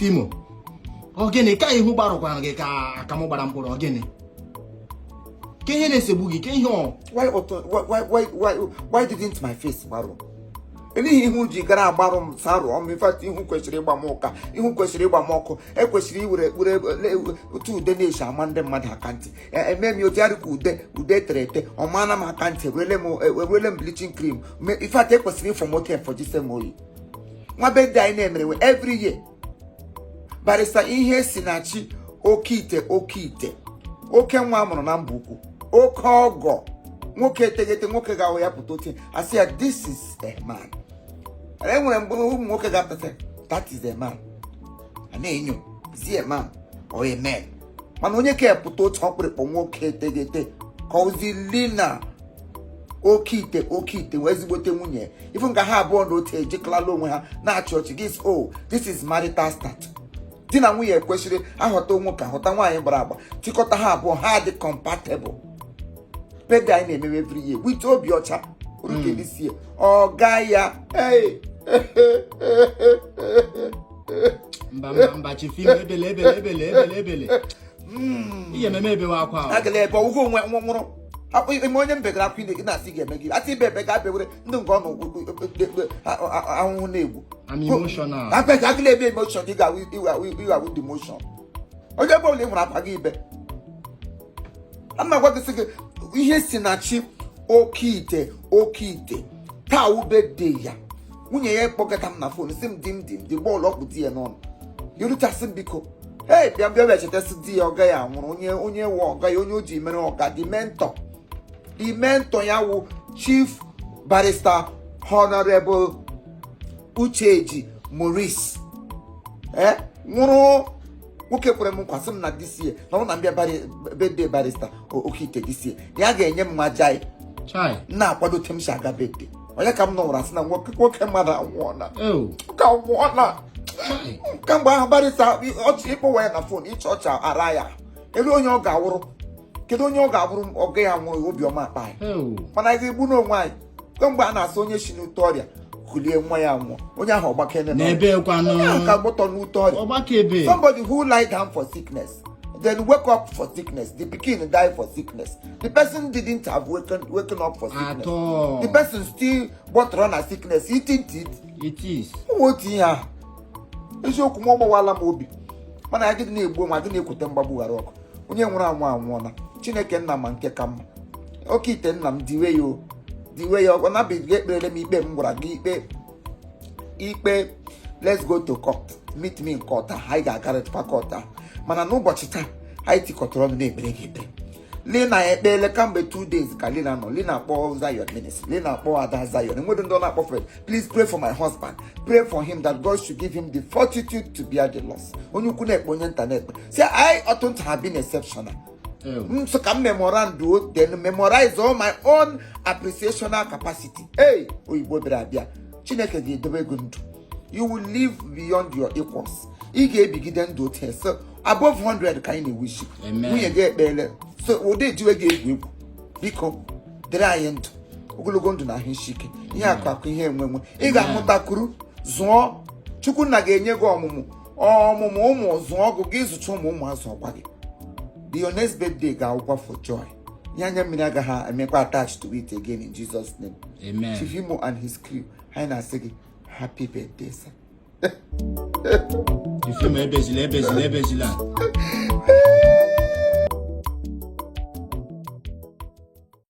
Chief Imo, ọ gịnị ka ihu gbarụkwara gị ka akamụ gbara mkpụrụ? Ọ gịnị ka ihe na-esegbu gị? Ka ihe ọ Why, why, why, why, why didn't my face gbarụ? Elihi ihu ji gara agbarụ m sarụọ m. In fact, ihu kwesịrị ịgba m ụka, ihu kwesịrị ịgba m ọkụ. Ekwesịrị iwere were otu ude na-esi ama ndị mmadụ aka ntị. Eme m otu ya dịka ude ude tere ete, ọ maana m aka ntị. Ewerele m bleaching cream. In fact, ekwesịrị ịfọ m oke mfọjise m oyi. Nwa birthday anyị na-emere we every year, Barrister ihe si na chi oke ite, oke ite, oke nwa amụrụ na mba ukwu, oke ọgọ nwoke eteghete, nwoke ga-ahụ ya pụta oche asị ya, "This is a man." E nwere mgbe ụmụ nwoke ga-apụta, "That is a man." A na-enyo is a man or a man, mana onye ka pụta otu ọkpụrịkpọ nwoke eteghete ka ozi lina oke ite, oke ite wee ezigbote nwunye ifu nga ha abụọ na otu ejikọlala onwe ha na-achị ọchị gị. Oh, this is marital status. Di na nwunye kwesịrị aghọta nwoke, aghọta nwaanyị gbara agba, tikọta ha abụọ, ha dị compatible. Birthday anyị na-emewe every year with obi ọcha rute this year, ọga ya, hey. Mba, mba, mba, Chief Imo, ebele, ebele, ebele, ebele, ebele. Ihe ememe ebewe akwa ahụ. Agala ebe ọgwụgwọ onwe nwụrụ ime onye mbegara akwa ị na-asị ga-eme gị asị ibe ebe ga abịawere ndị nke ọnụ ahụhụ na-egbu. I'm emotional. Abeg, agala ebe emotion ị ga-awụ ịga-awụ the motion. Onye ebe ọbụla ị hụrụ akwa gị ibe ana agwa gị sị gị ihe si na chi oke ite, oke ite taa wụ birthday ya. Nwunye ya kpọkọta m na phone sị m di m di m di bọọlụ ọkpụ di ya n'ọnụ yorutasị m, biko, hey, bịa bịa bịa chetasị di ya, ọga ya nwụrụ, onye onye wụ ọga ya, onye o ji mere ọga, the mentor, the mentor ya wụ Chief Barrister Honorable Ucheji Maurice nwụrụ. Nwoke kwere m nkwa sị m na this year, na ọ na mbịa birthday Barrister Okite this year, na ya ga-enye m majai. Chai. M na-akwadote m si aga birthday onye ka m nọwara sị na nwoke nwoke mmadụ anwụọla. Oh. Ka anwụọla. Chai. Kamgbe ahụ, barrister ọchị ịkpọwa ya na phone, ịchọ ọchị ara ya elu. Onye ọ ga-awụrụ, kedu onye ọ ga-awụrụ? Ọga ya nwụrụ, obiọma akpa anyị. Oh. Mana anyị ga-egbu n'onwe anyị kemgbe a na-asị onye si n'ute ọrịa kulie, nwa ya nwụọ, onye ahụ ọgbakene n'ọrịa. N'ebe kwanụ? Onye ahụ ka gbọtọ n'ute ọrịa. Ọgbakebe. Somebody who lie down for sickness, then wake up for sickness, the pikin die for sickness, the person didn't have waken up for sickness. At all. The person still gbọtọrọ na sickness, eating teeth. It is. Ụmụ otu ihe ahụ, eziokwu m, ọ gbawala m obi, mana ya gịdị na-egbu onwe adị na-ekwute mgbagbu ghara ọkụ. Onye nwụrụ anwụ anwụọla. Chineke nna ma nke ka mma. Oke ite nna m, diwe ya o, diwe ya. Ọ nabiga ekperele m ikpe m gwara gị ikpe ikpe. Let's go to court, meet me in court. Anyị ga-agarịtụkwa court ahụ, mana n'ụbọchị taa anyị tikọtara ọnụ na-ekpere gị ekpere. Lina ya ekpele kamgbe 2 days ka Lina nọ. Lina kpọọ Zion Ministry, Lina kpọọ Ada Zion, enweghị ndị ọ na-akpọ friend. "Please pray for my husband, pray for him that God should give him the fortitude to bear the loss." Onye ukwu na-ekpe, onye nta na-ekpe. Say I oughtn't have been exceptional. Oh. M so ka m memorandum, then memorize all my own appreciational capacity. Hey, oyibo bịara abịa. Chineke ga-edobe ego ndụ. You will live beyond your equals. Ị ga-ebigide ndụ otu so above 100 ka anyị na-ewishi. Amen. Nwunye gị ekpele so ụdị ejiwe gị egwu egwu. Biko dịrị anyị ndụ ogologo ndụ na ahụ isi ike, ihe akụ akụ, ihe enwe enwe. Ị ga-amụtakuru zụọ. Chukwunna ga-enye gị ọmụmụ ọmụmụ ụmụ, zụọ ọgụ gị, zụcha ụmụ ụmụ azụ ọkwa gị. Your next birthday ga-awụkwa for joy. Ihe anya mmiri agaghị emekwa attach to it again, in Jesus' name. Amen. Chief Imo and his crew, anyị na-asị gị happy birthday, sir. Chief Imo, ebezila, ebezila, ebezila.